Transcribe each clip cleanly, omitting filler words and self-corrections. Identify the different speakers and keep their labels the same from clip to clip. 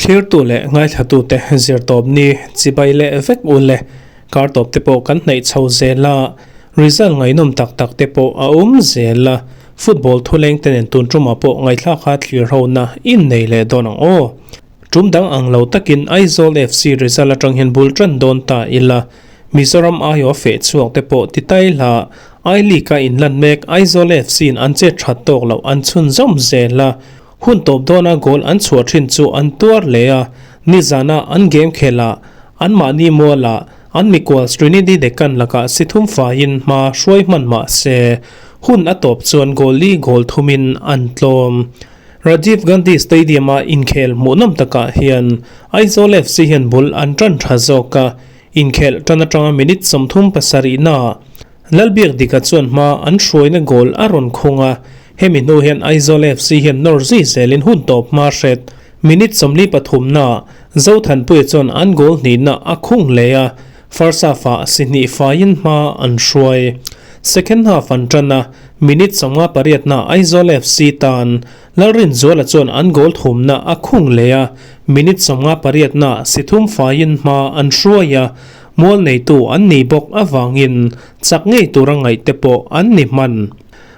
Speaker 1: Thirtu leh ngaithlatute zirtawpni chibai leh vek u le. Kar tawp te pawh kan hnaih chho zel a, result ngaihnawm tak tak te pawh a awm zel a. Football thuleng te nen tun tumah pawh ngaihthlak kha thlir hona innei leh dawn ang aw. Tum dang ang lo takin Aizawl FC result atang hian bul tan dawn ta ila. Mizoram aiawh feh chhuak te pawh ti tai hlah. I League a inlan mek Aizawl FC in an chet that tawk loh an chhunzawm zel a. Hun tawp dawna goal an chhuah thin chu an tuar leh a, nizana an game khelah anmahni mualah an mikual Srinidhi Deccan lakah si thum faiin hma hruai hman mah se, hun a tawp chuan goal li goal thumin an tlawm. Rajiv Gandhi Stadium-a inkhel hmuhnawm takah hian Aizawl FC hian bul an tan tha zawk a, inkhel tan atanga minute 37 naah Lalbiak Dika chuan hma an hruaina goal a rawn khung a, hemi hnu hian Aizawl FC hian nawr zui zelin hun tawp hma hret. Minute 43 naah Zothanpuia chuan an goal hnihna a khung leh a, first half-ah si hnih faiin hma an hruai. Second half an tan a, minute 58 naah Aizawl FC tan Lalrinzuala chuan an goal thumna a khung leh a, minute 58 naah si thum faiin hma an hruai a, Mual neitu an ni bawk avangin chak ngei tura ngaih te pawh an ni hman.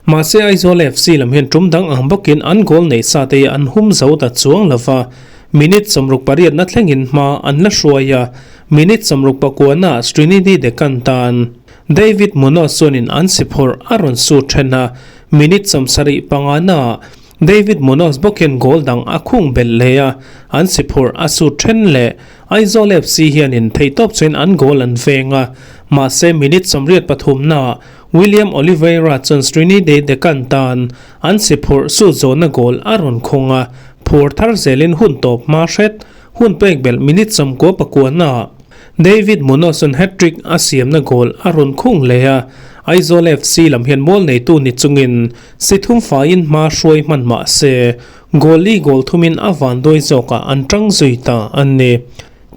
Speaker 1: Mahse Aizawl FC lam hian tum dang ang bawkin an goal nei sa te hi an hum zo ta chuang lova, minute 68 na thlengin hma an la hruai a, minute 69 ah Srinidhi Deccan tan David Munoz chuanin an si phawrh a rawn su then a, minute 75 naah David Munoz bawk hian goal dang a khung belh leh a, an si phawrh a su then leh. Aizawl FC hianin theihtawp chuan an goal an veng a, mahse minute 83 naah William Oliveira chuan Srinidhi Deccan tan an si phurh su zawhna goal a rawn khung a, phur thar zelin hun tawp hma hret hun pek belh minute 99 naah David Munoz chuan hat-trick a siamna goal a rawn khung leh a, Aizawl FC lam hian mual neitu ni chungin si thum faiin hma hruai hman mah se Goal li goal thumin a vanduai zawkah an tang zui ta an ni.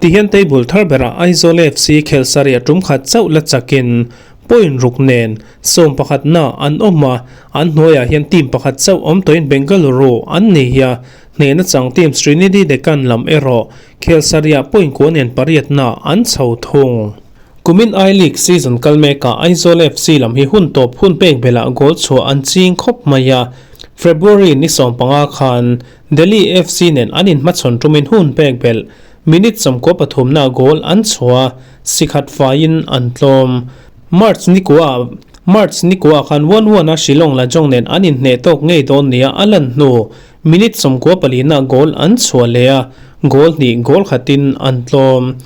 Speaker 1: Tihian table thar berah Aizawl FC khel sarih a tum khat chauh la chakin point ruk nen 11 na an awm a, an hnuaiah hian team pakhat chauh awm tawhin Bengaluru an ni a, hnehna chang team Srinidhi Deccan lam erawh khel sarih ah point kua nen pariat na an chho thung. Kumin I League season kal mekah Aizawl FC lam hi hun tawp hun pek belah goal chhuah an ching khawp mai a, February ni 15 khan Delhi FC nen an inhmachhawn tumin hun pek belh minute 93 na goal an chhuah a, si khat faiin an tlawm. March ni kua March ni kua khan one one a Shillong Lajong nen an inhneh tawk ngei dawn nia a lan hnu minute 94 na goal an chhuah leh a, goal hnih goal khatin an tlawm.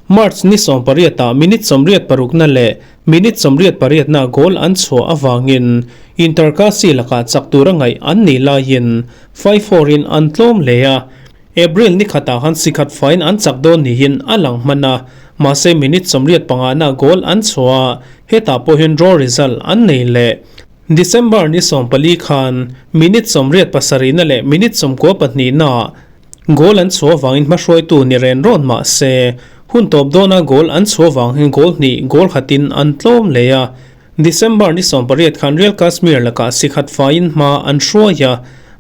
Speaker 1: March ni 18 ah minute 86 na leh minute 88 na goal an chhuah avangin Inter Kasi lakah chak tura ngaih an ni laiin 5-4 in an tlawm leh a. April ni khatah khan si khat faiin an chak dawn niin a lang hman a, mahse minute 85 na goal an chhuah a, hetah pawh hian draw result an nei leh. December ni 14 khan minute 87 na leh minute 92 na Goal an chhuah avangin hmahruaitu ni ren rawn mah se, hun tawp dawna goal an chhuah avang hian goal hnih goal khatin an tlawm leh a. December ni 18 khan Real Kashmir lakah si khat faiin hma an hruai a,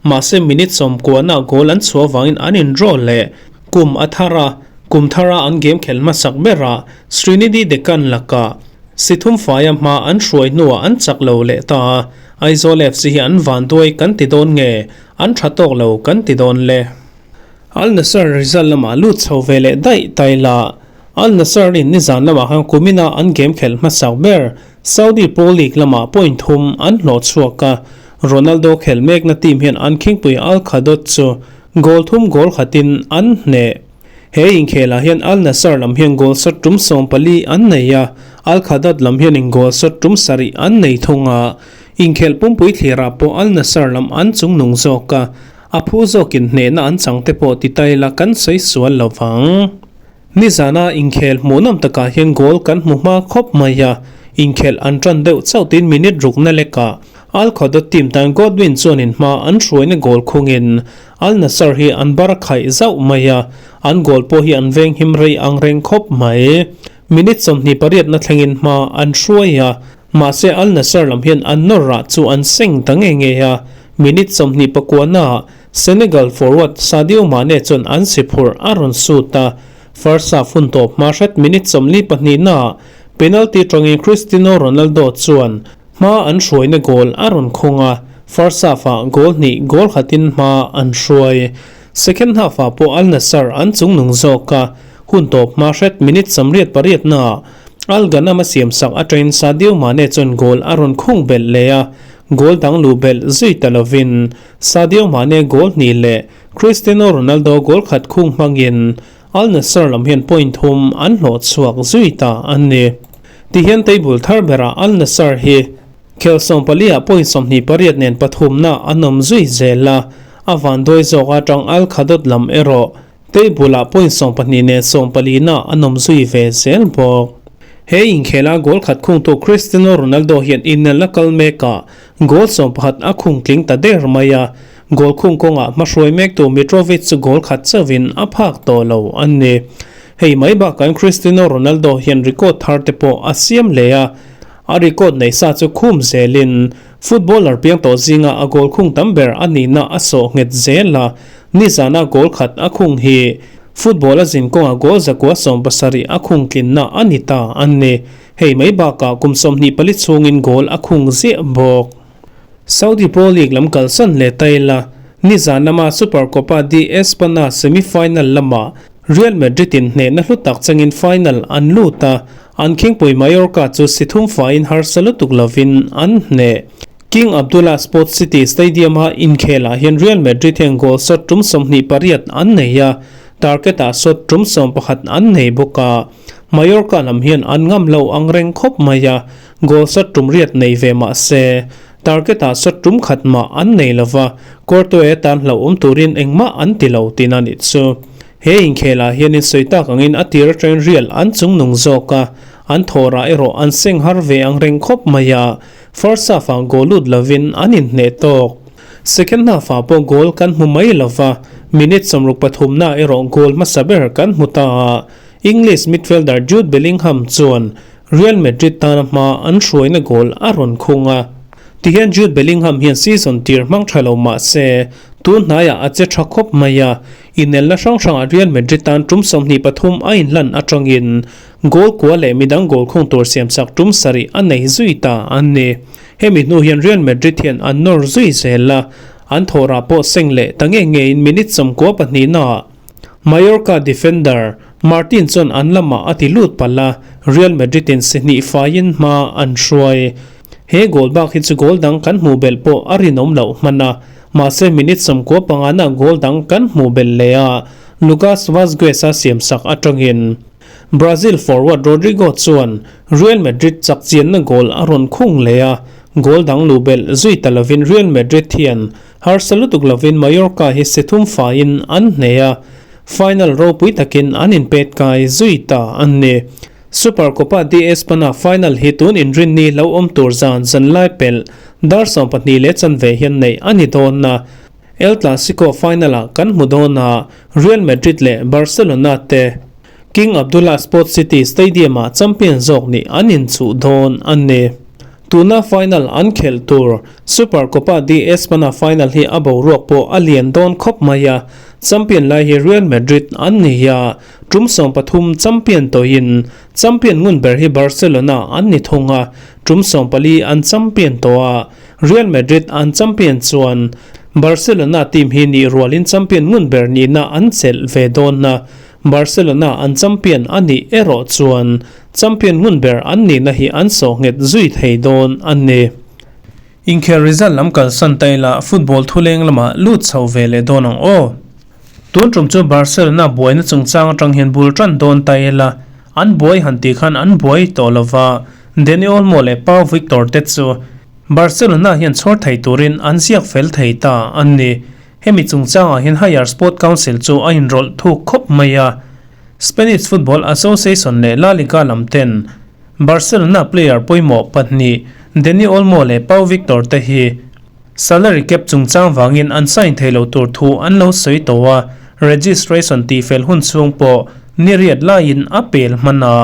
Speaker 1: mahse minute 90 nah goal an chhuah avangin an in draw leh. Kum a thar a, kum thara an game khelh hmasak berah Srinidhi Deccan lakah si thum faia hma an hruai hnuah an chak lo leh ta a, Aizawl FC hi an vanduai kan ti dawn nge? An tha tawk lo kan ti dawn le. Al Nassr result lamah lut chho ve leh daih tai la. Al Nassr in nizan lamah khan kumina an game khelh hmasak ber Saudi Pro League lamah point thum an hlawh chhuak a. Ronaldo khelh mekna team hian an khingpui Al Khadot chu goal thum goal khatin an hneh. He inkhelah hian Al Nassr lam hian goal shot tum 14 an nei a, Al Khadot lam hianin goal shot tum 7 an nei thung a. Inkhelh pumpui thlirah pawh Al Nassr lam an chung nung zawk a, a phu zawkin hnehna an chang te pawh ti tai la kan sawi sual lo vang. Nizana inkhelh hmuhnawm takah hian goal kan hmu hma khawp mai a, inkhelh an tan deuh chauh tin minute rukna lekah Al Khadot team tan Godwin chuanin hma an hruaina goal khungin Al Nassr hi an bar a khaih zauh mai a, an goal pawh hi an veng him rei ang reng khawp mai. Minute 28 na thlengin hma an hruai a, Mahse Al Nassr lam hian an nawr rah chu an seng ta nge nge a, minute 29 naah Senegal forward Sadio Mane chuan an si phurh a rawn sut a, first half hun tawp hma hret minute 42 naah penalty tangin Cristiano Ronaldo chuan hma an hruaina goal a rawn khung a, first half-ah goal hnih goal khatin hma an hruai. Second half-ah pawh Al Nassr an chungnung zawk a, hun tawp hma hret minute 88 naah Al Ghanam a siamsak atangin Sadio Mane chuan goal a rawn khung belh leh a, goal dang luh belh zui ta lovin Sadio Mane goal hnih leh Cristiano Ronaldo goal khat khung hmangin Al Nassr lam hian point thum an hlawh chhuak zui ta a ni. Tihian table thar berah Al Nassr hi khel 14 ah point 28 nen pathumna an awm zui zel a, a vanduai zawk atang Al Khadot lam erawh table ah point 12 nen 14 na an awm zui ve zel bawk. He inkhela goal khat khungtu Cristiano Ronaldo hian inelna kal mekah goal 11 a khung tling ta der mai a, goal khung kawngah hmahruai mektu Mitrovic chu goal khat chauhin a phak tawh lo a ni. Hei mai bakah Cristiano Ronaldo hian record thar te pawh a siam leh a, a record nei sa chu khum zelin footballer piang tawh zinga a goal khung tam ber a nihna a sawh nghet zel a, nizana goal khat a khung hi football a zin kawnga goal 170 a khung tlinna a ni ta a ni. Hei mai bakah kum 24 chhungin goal a khung ziah bawk. Saudi Pro League lam kalsan leh taila nizan lama Supercopa de Espana semi-final lama Real Madrid in hnehna hlu tak changin final an lut a, an khingpui Mallorca chu si thum faiin harsa lutuk lovin an hneh. King Abdullah Sports City Stadium a inkhelah hian Real Madrid hian goal shot tum 28 an nei a, target ah shot tum 11 an nei bawk a. Mallorca lam hian an ngam lo ang reng khawp mai a, goal shot tum riat nei ve mah se target ah shot tum khat mah an nei lova, Courtois tan hlauhawm turin engmah an ti lo tihna nih chu. He inkhelah hian in sawi tak angin a tir atangin Real an chungnung zawk a, an thawrah erawh an seng har ve ang reng khawp mai a, first half ah goal lut lovin an inhneh tawk. Second half ah pawh goal kan hmu mai lova, minute 63 na erawh goal hmasa ber kan hmu ta a, English midfielder Jude Bellingham chuan Real Madrid tana hma an hruaina goal a rawn khung a. Tihian Jude Bellingham hian season tir hmang tha lo mah se, tun hnaiah a che tha khawp mai a, inelna hrang hrangah Real Madrid tan tum 23 a inhlan atangin goal kua leh midang goal khung tur siamsak tum sarih a nei zui ta a ni. Hemi hnu hian Real Madrid hian an nawr zui zel a, an thawhrah pawh seng leh ta nge ngein minute 92 naah Mallorca defender Martin chuan an lamah a ti lut palh a, Real Madrid in si hnih faiin hma an hruai. He goal bak hi chu goal dang kan hmuh belh pawh a rinawm loh hman a, mahse minute 95 na goal dang kan hmuh belh leh a, Lucas Vazquez a siamsak atangin Brazil forward Rodrygo chuan Real Madrid chak chianna goal a rawn khung leh a, goal dang luh belh zui ta lovin Real Madrid hian harsa lutuk lovin Mallorca hi si thum faiin an hneh a, final ropui takin an inpet kai zui ta an ni. Supercopa de Espana final hi tun inrinni lo awm tur zan zan lai pelh dar 12 leh chanve hian neih a ni dawn a, El Clasico final ah kan hmu dawn a, Real Madrid leh Barcelona te King Abdullah Sports City Stadium ah champion zawk nih an inchuh dawn a ni. Tuna final an khelh tur Supercopa de Espana final hi a boruak pawh a lian dawn khawp mai a, champion lai hi Real Madrid an ni a, tum 13 champion tawhin champion ngun ber hi Barcelona an ni thung a, tum 14 an champion tawh a, Real Madrid an champion chuan Barcelona team hi nih rualin champion ngun ber nihna an chelh ve dawn a, Barcelona an champion a nih erawh chuan champion ngun ber an nihna hi an sawh nghet zui thei dawn a ni. Inkhel result lam kalsan taila football thuleng lamah lut chho ve leh dawn ang aw. Tun tum chu Barcelona buaina chungchang atang hian bul tan dawn taila an buai han tih khan an buai tawh lova, Dani Olmo leh Pau Victor te chu Barcelona hian chhawr thei turin an ziak fel thei ta a ni. Hemi chungchangah hian Higher Sport Council chu a inrawlh thuk khawp mai a, Spanish Football Association leh La Liga lam ten Barcelona player pawimawh pahnih Dani Olmo leh Pau Victor te hi salary cap chungchang wangin an sign thei lo tur thu an lo sawi tawh a, registration tih fel hun chhung pawh ni riat laiin a pel hman a,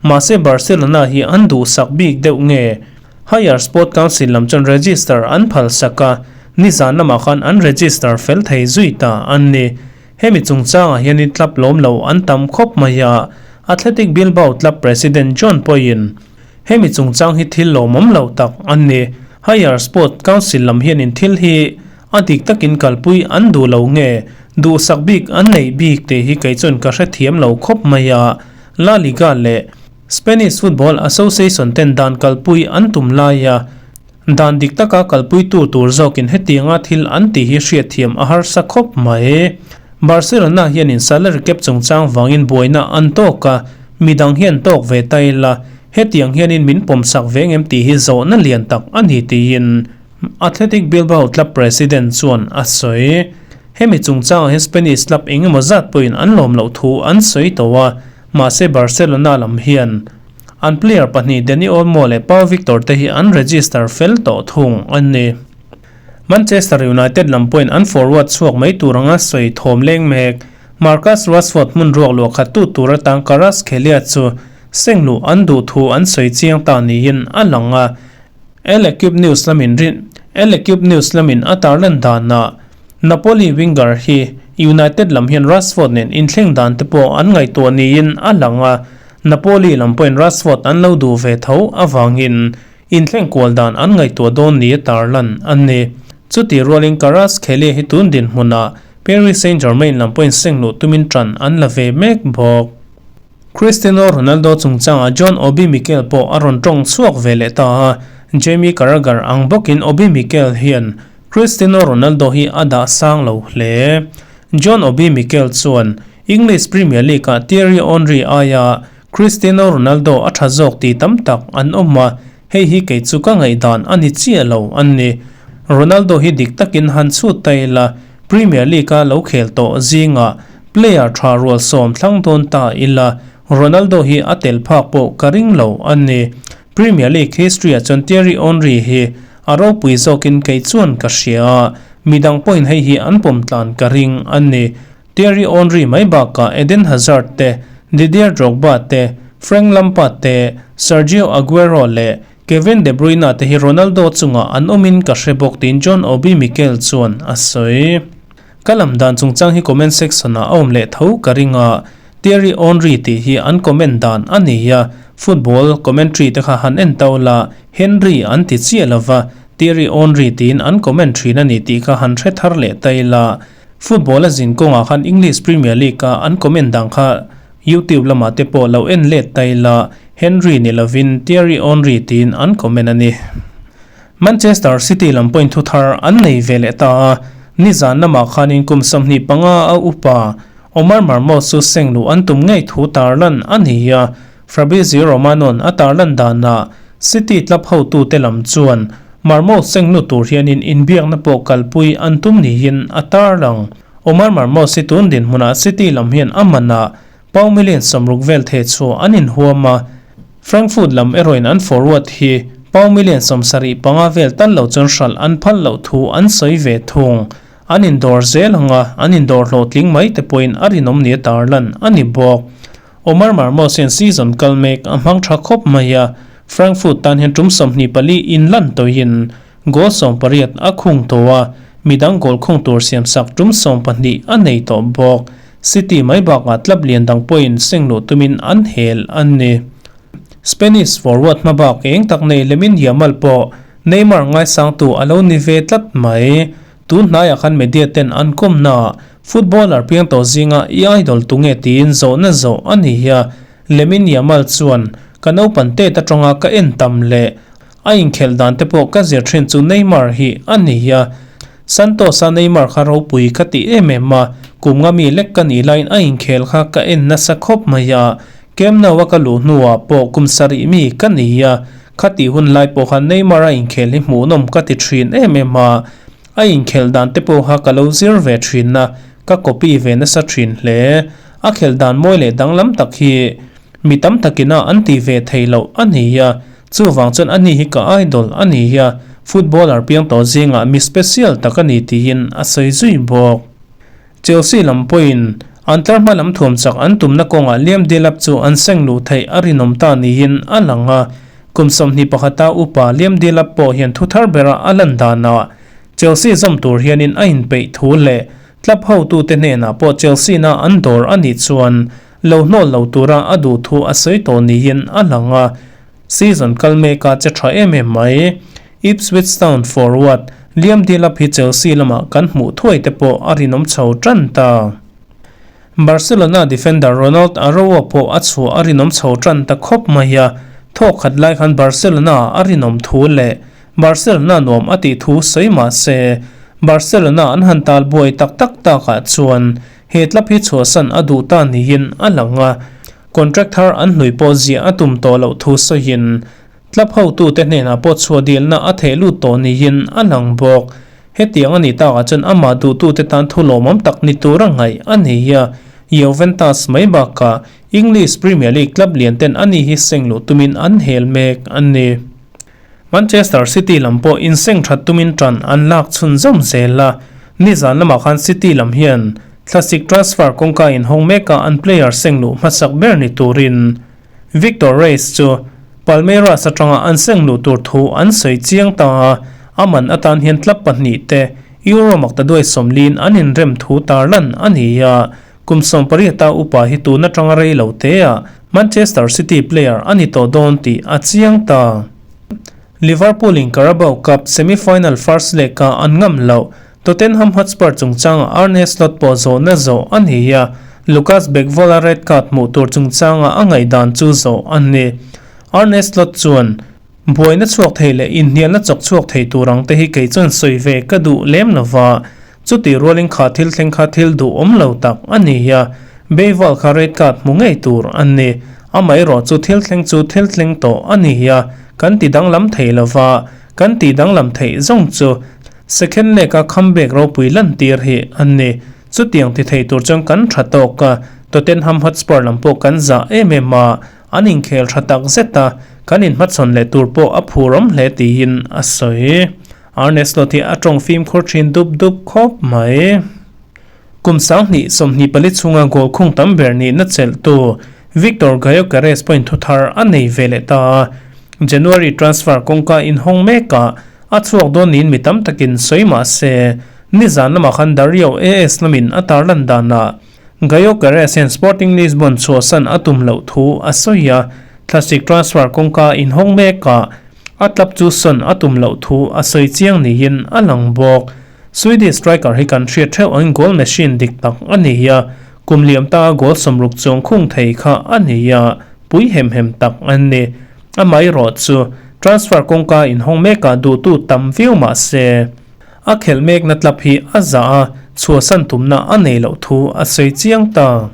Speaker 1: mahse Barcelona hi an duhsak bik deuh nge Higher Sport Council lam chuan register an phal sak a, Nizan lamah khan an register fel thei zui ta an ni. Hemi chungchangah hianin club lawm lo an tam khawp mai a, Athletic Bilbao club president John pawhin hemi chungchang hi thil lawmawm lo tak an ni. Higher Sport Council lam hianin thil hi a dik takin kalpui an duh lo nge duhsak bik an neih bik tih hi kei chuan ka hrethiam lo khawp mai a, La Liga leh Spanish Football Association ten dan kalpui an tum laia Dan dik taka kalpuitu tur zawkin hetianga thil an tih hi hriatthiam a harsa khawp mai. Barcelona hianin salary cap chungchang vangin buaina an tawk a, midang hian tawk ve ta ila, hetiang hianin min pawmsak ve ngem tih hi zawhna lian tak a ni tiin Athletic Bilbao club president chuan a sawi. Hemi chungchangah hian Spanish club eng emaw zat pawhin an lawm loh thu an sawi tawh a, mahse Barcelona lam hian An player pahnih Dani Olmo leh Pau Victor te hi an register fel tawh thung a ni. Manchester United lam pawhin an forward chhuak mai tur anga sawi thawm leng mek. Marcus Rashford hmun ruak luah khat tu tur atang Kvaratskhelia chu seng luh an duh thu an sawi chiang ta niin a lang a. L'Equipe News lamin rin L'Equipe News lamin a tarlan danah Napoli winger hi United lam hian Rashford nen inthleng dan te pawh an ngaihtuah niin a lang a. Napoli lam pawhin Rashford an lo duh ve tho avangin inthleng kual dan an ngaihtuah dawn nia tarlan an ni. Chutih rualin Kvaratskhelia hi tun dinhmunah Paris Saint-Germain lam pawhin seng luh tumin tan an la ve mek bawk. Cristiano Ronaldo chungchangah John Obi Mikel pawh a rawn tawng chhuak ve leh ta a, Jamie Carragher ang bawkin Obi Mikel hian Cristiano Ronaldo hi a dah sang lo hle. John Obi Mikel chuan English Premier League-ah Thierry Henry aia Cristiano Ronaldo a tha zawk tih tam tak an awm a, hei hi kei chu ka ngaihdan a ni chiah lo an ni. Ronaldo hi dik takin han chhut ta ila, Premier League-a lo khel tawh zingah player tha rual sawm thlang dawn ta ila, Ronaldo hi a tel phak pawh ka ring lo an ni. Premier League history-ah chuan Thierry Henry hi a ropui zawkin kei chuan ka hria a, midang pawhin hei hi an pawm tlan ka ring an ni. Thierry Henry mai bakah Eden Hazard te, Didier Drogba te, Frank Lampard te, Sergio Aguero leh Kevin De Bruyne te hi Ronaldo chungah an awmin ka hre bawk tiin John Obi Mikel chuan a sawi. Ka lam dan chungchang hi comment section ah a awm leh tho ka ring a, Thierry Henry tih hi an comment dan a ni a, football commentary te kha han en tau la, Henry an ti chiah lova, Thierry Henry tiin an comment thin a ni tih kha han hre thar leh ta ila. Football a zin kawngah khan English Premier League a an comment dan kha YouTube lamah te pawh lo en let ta ila, Henry ni lovin Thierry Henry tiin an comment a ni. Manchester City lam pawhin thu thar an nei ve leh ta a, nizan lamah khanin kum 25 a upa Omar Marmoush chu seng luh an tum ngei thu tarlan a ni a, Fabrizio Romano-a'n a tarlan danah City club hotute lam chuan Marmoush seng lut tur hianin inbiakna pawh kalpui an tum niin a tarlang. Omar Marmoush hi tun dinhmunah City lam hian a manah pau million 60 vel theh chhuah an inhuam a, Frankfurt lam erawhin an forward hi pau million 75 vel tal lo chuan hralh an phal loh thu an sawi ve thung. An indawr zel ang a, an indawr hlawhtling mai te pawhin a rinawm nia tarlan a ni bawk. Omar Marmoush hian season kal mek a hmang tha khawp mai a, Frankfurt tan hian tum 24 inlan tawhin goal 18 a khung tawh a, midang goal khung tur siamsak tum 12 a nei tawh bawk. City mai bakah club lian dang pawhin seng luh tumin an hel a ni. Spanish forward hma bak eng tak nei Lamine Yamal pawh Neymar ngaisangtu a lo ni ve tlat mai. Tun hnaiah khan media ten an kawmna footballer piang tawh zinga i idol tunge tiin zawhna zawh a ni a, Lamine Yamal chuan ka naupan tet atanga ka en tam leh a inkhelh dan te pawh ka zir thin chu Neymar hi a ni a, Santos a Neymar kha ropui ka ti em em a, kum nga mi lek ka nih laiin a inkhel kha ka en nasa khawp mai a, Camp Nou a ka luh hnuah pawh kum sarih mi ka ni a, Khati hun lai pawh khan Neymar a inkhel hi hmuhnawm ka ti thin em em a, a inkhelh dan te pawh kha ka lo zir ve thin a, ka copy ve nasa thin hle. A khelh dan mawi leh danglam tak hi mi tam takin a an ti ve thei loh a ni a, chuvang chuan ani hi ka idol a ni a, footballer piang tawh zingah mi special tak a ni tiin a sawi zui bawk. Chelsea lam pawhin an tlarhma lam thuam chak an tumna kawngah Liam Delap chu an seng luh theih a rinawm ta niin a lang a. Kum 21 a upa Liam Delap pawh hian thu thar bera a lan danah Chelsea zawm tur hianin a inpeih thu leh club hotute hnenah pawh Chelsea-na an dawr a nih chuan lo hnawl lo tura a duh thu a sawi tawh niin a lang a. Season kal meka che tha em em mai. Ipswich Town forward Liam Delap hi Chelsea lamah kan hmuh thuai te pawh a rinawm chho tan ta. Barcelona defender Ronald Araujo pawh a chhuah a rinawm chho tan ta khawp mai a, thawk khat lai khan Barcelona a rinawm thu leh Barcelona nuam a tih thu sawi mah se, Barcelona an han tal buai tak tak takah chuan he club hi chhuahsan a duh ta niin a lang a, contract thar an hlui pawh ziah a tum tawh loh thu sawiin club hotute hnenah pawh chhuah dilna a theh lut tawh niin a lang bawk. Hetiang a nih takah chuan amah duhtute tan thu lawmawm tak ni tura ngaih a nei a, Juventus mai bakah English Premier League club lian ten ani hi seng luh tumin an hel mek a ni. Manchester City lam pawh inseng that tumin tan an lak chhunzawm zel a, nizan lamah khan City lam hian thlasik transfer kawngka inhawng mekah an player seng luh hmasak ber ni turin Victor Reis chu Palmeiras atanga an seng luh tur thu an sawi chiang ta a, a man atan hian club pahnihte Euro maktaduai sawmliin an inrem thu tarlan a ni a, kum 18 a upa hi tun atanga rei lo teah Manchester City player a ni tawh dawn tih a chiang ta. Liverpool in Carabao Cup semi-final first leg-a an ngam loh Tottenham Hotspur chungchanga Arne Slot pawh zawhna zawh a ni a, Lucas Bergvall-a red card hmuh tur chungchanga a ngaihdan chu zawh a ni. Arne Slot chuan, Buaina chhuak thei leh inhnialna chawk chhuak thei tur ang te hi kei chuan sawi ve ka duh lem lo va, chuti rualin kha thil thleng kha thil duhawm lo tak a ni a, Bergvall kha red card hmu ngei tur a ni. Amaherawh chu thil thleng chu thil thleng tawh a ni a, kan ti danglam thei lo va, kan tih danglam theih zawng chu Second leg a comeback ropui lantir hi a ni. Chutiang ti thei tur chuan kan tha tawk a, Tottenham Hotspur lam pawh kan zah em em a, an inkhel tha tak zet a, kan inhmachhawn leh tur pawh a phurawm hle tiin a sawi. Arne Slot hi a tawng fimkhur thin dup dup khawp mai. Kum 2024 chhunga goal khung tam ber nihna chelhtu Viktor Gyokeres pawhin thu thar a nei ve leh ta a, January transfer kawngka inhawng mekah a chhuak dawn niin mi tam takin sawi mah se, nizan lamah khan Dario AS lamin a tarlan danah Gyokeres hian Sporting Lisbon chhuahsan a tum loh thu a sawi a, thlasik transfer kawngka inhawng mekah a club chu sawn a tum loh thu a sawi chiang niin a lang bawk. Swedish striker hi kan hriat theuh angin goal machine dik tak a ni a, kum liam ta goal 60 chuang khung thei kha a ni a, pui hem hem tak a ni. Amaherawh chu transfer kawngka inhawng mekah duhtu tam viau mah se, a khelh mekna club hi a zah a, chhuahsan tumna a nei loh thu a sawi chiang ta.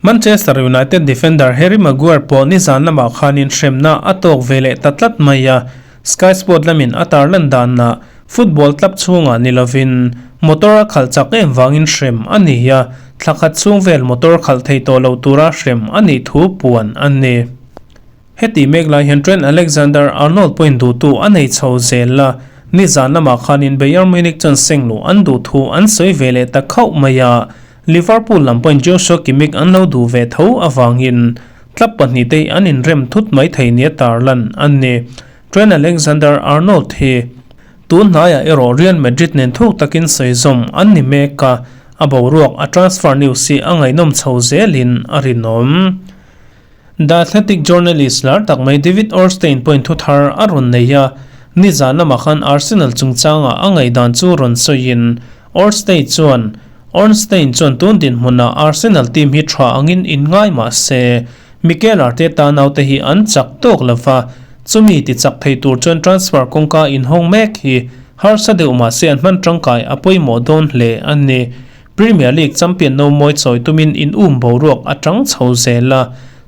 Speaker 1: Manchester United defender Harry Maguire pawh nizan lamah khanin hremna a tawk ve leh ta tlat mai a, Sky Sport lamin a tarlan danah football club chhungah ni lovin motor a khalh chak em vangin hrem a ni a, thla khat chhung vel motor khalh thei tawh lo tura hrem a nih thu puan a ni. Heti mek lai hian Trent Alexander-Arnold pawhin duhtu a nei chho zel a, nizan lamah khanin Bayern Munich chuan seng luh an duh thu an sawi ve leh ta khauh mai a, Liverpool lam pawhin Joshua Kimmich an lo duh ve tho avangin club pahnihte hi an inrem thut mai thei nia tarlan a ni. Trent Alexander-Arnold hi tun hnaiah erawh Real Madrid nen thuk takin sawi zawm an ni mek a, a boruak a transfer news hi a ngaihnawm chho zelin a rinawm. The Athletic journalist lar tak mai David Ornstein pawhin thu thar a rawn nei a, nizan lamah khan Arsenal chungchangah a ngaihdan chu rawn sawiin Ornstein chuan, Ornstein chuan tun dinhmunah Arsenal team hi tha angin inngai mah se, Mikel Arteta naute hi an chak tawk lo va, chumi ti chak thei tur chuan transfer kawngka inhawng mek hi harsa deuh mah se an hman tangkai a pawimawh dawn hle a ni. Premier League champion no mawi chawi tumin in um boruak a tang chho zel a,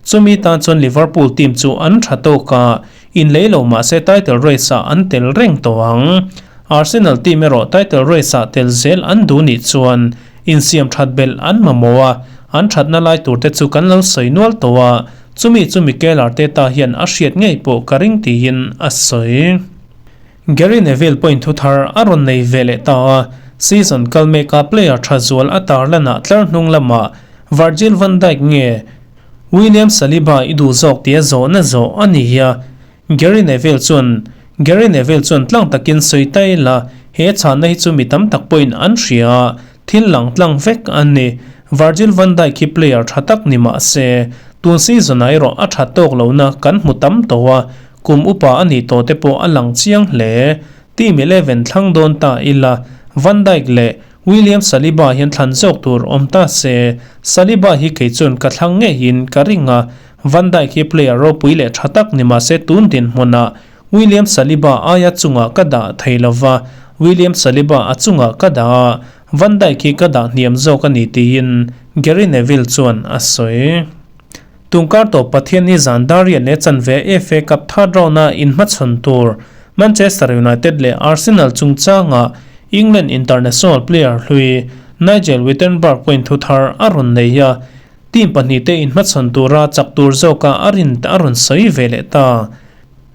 Speaker 1: chumi tan chuan Liverpool team chu an tha tawk a, inlei lo mah se title race ah an tel reng tawh ang. Arsenal team erawh title race ah tel zel an duh nih chuan insiam that belh an mamawh a, an thatna lai tur te chu kan lo sawi nual tawh a, chumi chu Mikel Arteta hian a hriat ngei pawh ka ring tiin a sawi. Gary Neville pawhin thu thar a rawn nei ve leh ta a, season kal meka player tha zual a tarlanah tlar hnung lamah Virgil van Dijk nge William Saliba i duh zawk tia zawhna zawh a ni a, Gary Neville chuan Gary Neville chuan tlang takin sawi ta ila. He chhanna hi chu mi tam tak pawhin an hria a, thil lang tlang vek a ni. Virgil van Dijk hi player tha tak ni mah se, tun season-ah erawh a tha tawk lohna kan hmu tam tawh a, kum upa a nih tawh te pawh a lang chiang hle. Team 11 thlang dawn ta ila, Van Dijk leh William Saliba hian thlan zawk tur awm ta se, Saliba hi kei chuan ka thlang ngeiin ka ring a, Van Dijk hi player ropui leh tha tak ni mah se tun dinhmunah William Saliba aia chungah ka dah thei lo va, William Saliba a chungah ka dah a, Van Dijk hi ka dah hniam zawk a ni tiin Gary Neville chuan a sawi. Tungkar tawp Pathianni zan Darien leh chanve FA Cup third round-a inhmachhawn tur Manchester United leh Arsenal chungchangah England international player hlui Nigel Wittenberg pawhin thuthar a rawn nei a, team pahnihte inhmachhawn tura chak tur zawka a rin a rawn sawi ve leh ta.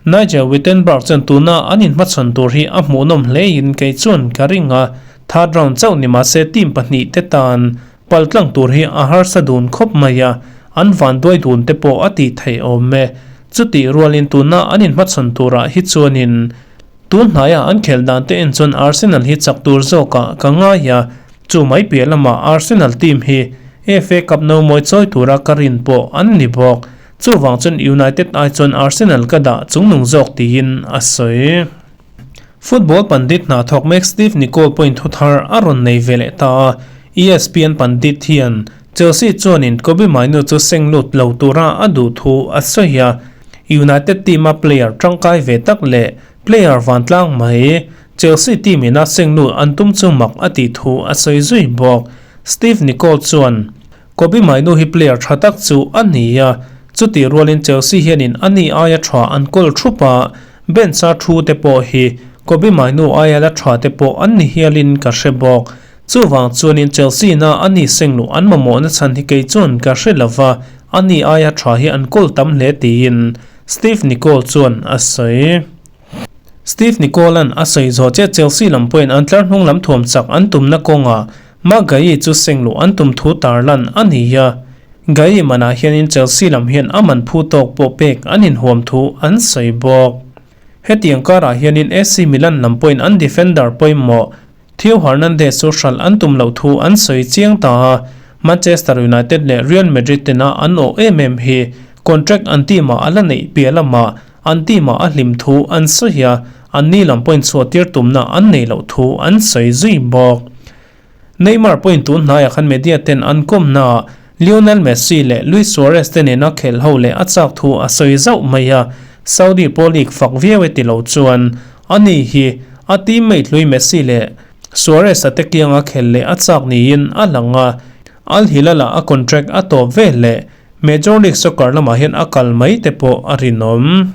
Speaker 1: Nigel Wittenberg chuan tuna an inhmachhawn tur hi a hmuhnawm hlein kei chuan ka ring a, third round chauh ni mahse team pahnih te tan paltlang tur hi a harsa dun khawp mai a, an vanduai dun te pawh a tih theih awm e. Chutih rualin tuna an inhmachhawn turah hi chuanin tun hnaia an khelh dan te en chuan Arsenal hi chak tur zawkah ka ngai a, chu mai piah lamah Arsenal team hi FA Cup no mawi chawi tura ka rin pawh an ni bawk. Chuvang chuan United ai chuan Arsenal ka dah chungnung zawk tiin a sawi. Football pandit hna thawk mek Steve Nicol pawhin thu thar a rawn nei ve leh ta a, ESPN pandit hian Chelsea chuanin Kobbie Mainoo chu seng lut lo tura a duh thu a sawi a, United team-a player tangkai ve tak leh player vantlang mai Chelsea team ina seng lut an tum chu mak a tih thu a sawi zui bawk. Steve Nicol chuan. Kobbie Mainoo hi player tha tak chu a ni a, chutih rualin Chelsea hianin a ni aia tha an kawl thup a, bench-a thu te pawh hi Kobbie Mainoo aia la tha te pawh an ni hialin ka hre bawk. Chuvang chuanin Chelsea-na a ni sengluh an mamawhna chhan hi kei chuan ka hre lo va, a ni aia tha hi an kawl tam hle tiin Steve Nicol chuan a sawi. Steve Nicol-a'n a sawi zawh chiah Chelsea lam pawhin an tlar hnung lam thuam chak an tumna kawngah Marc Guehi chu sengluh an tum thu tarlan a ni a. Guehi manah hianin Chelsea lam hian a man phu tawk pawh pek an inhuam thu an sawi bawk. Hetiang karah hianin AC Milan lam pawhin an defender pawimawh Theo Hernandez chu hralh an tum loh thu an sawi chiang ta a, Manchester United leh Real Madrid tena an awh em em hi contract an team ah a la neih piah lamah an team ah a hlim thu an sawi a, anni lam pawhin chhuahtir tumna an neih loh thu an sawi zui bawk. Neymar pawhin tun hnaiah khan media ten an kawmnaah Lionel Messi leh Luis Suarez te nena khelh ho leh a chak thu a sawi zauh mai a, Saudi Pro League fak viau e ti lo chuan ani hi a teammate hlui Messi leh Suarez a te kianga khelh leh a chak niin a lang a, Al Hilal-ah a contract a tawp ve leh Major League Soccer lamah hian a kal mai te pawh a rinawm.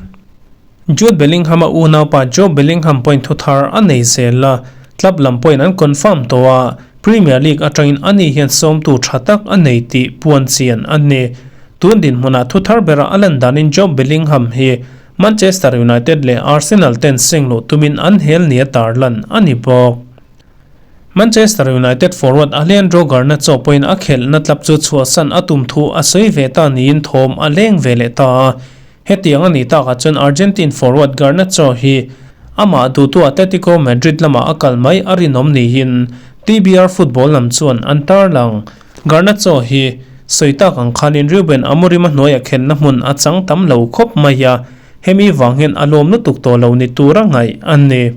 Speaker 1: Jude Bellingham-a unaupa Jobe Bellingham pawhin thuthar a nei zel a, club lam pawhin an confirm tawh a, Premier League atangin ani hian sawmtu tha tak a nei tih puan chian a ni. Tun dinhmunah thuthar bera a lan danin Jobe Bellingham hi Manchester United leh Arsenal ten sengluh tumin an hel nia tarlan a ni bawk. Manchester United forward Alejandro Garnacho pawhin a khelhna club chu chhuahsan a tum thu a sawi ve ta niin thawm a leng ve leh ta a. Hetiang a nih takah chuan Argentine forward Garnacho hi amah duhtu Atletico Madrid lamah a kal mai a rinawm niin TBR Football lam chuan an tarlang. Garnacho hi sawi tak ang khanin Ruben Amorim a hnuaiah khelhna hmun a chang tam lo khawp mai a, hemi vang hian a lawm lutuk tawh lo ni tura ngaih a ni.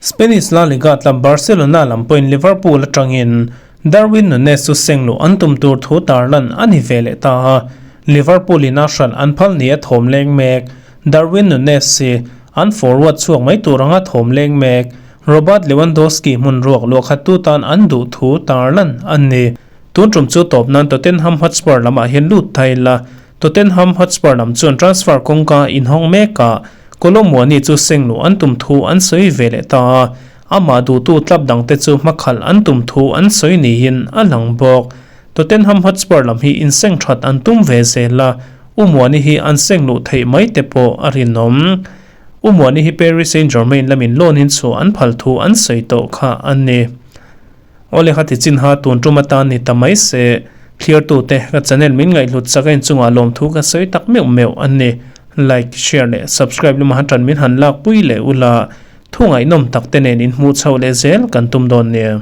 Speaker 1: Spanish La Liga club Barcelona lam pawhin Liverpool atangin Darwin Nunez chu sengluh an tum tur thu tarlan a ni ve leh ta a, Liverpool in a hralh an phal ni a thawm leng mek. Darwin Nunez hi an forward chhuak mai tur anga thawm leng mek. Robert Lewandowski hmun ruak luahkhattu tan an duh thu tarlan a ni. Tun tum chu tawp nan Tottenham Hotspur lamah hian lut thai la, Tottenham Hotspur lam chuan transfer kawngka inhawng mekah Kolomuani chu sengluh an tum thu an sawi ve leh ta a, amah duhtu club dangte chu hmakhalh an tum thu an sawi niin a lang bawk. Tottenham Hotspur lam hi inseng that an tum ve zel a, Umuani hi an sengluh theih mai te pawh a rinawm. Umuani hi Paris Saint-Germain lamin loan in chhuah an phal thu an sawi tawh kha a ni. Awle kha ti chin ha tun tum atan ni ta mai se, thliartute ka channel min ngaihhlut chak a inchungah lawmthu ka sawi tak meuh meuh a ni. Like, share leh subscribe lama han tan min han lak pui leh ula. Thu ngaihnawm tak te nen inhmuh chhoh leh zel kan tum dawn nia.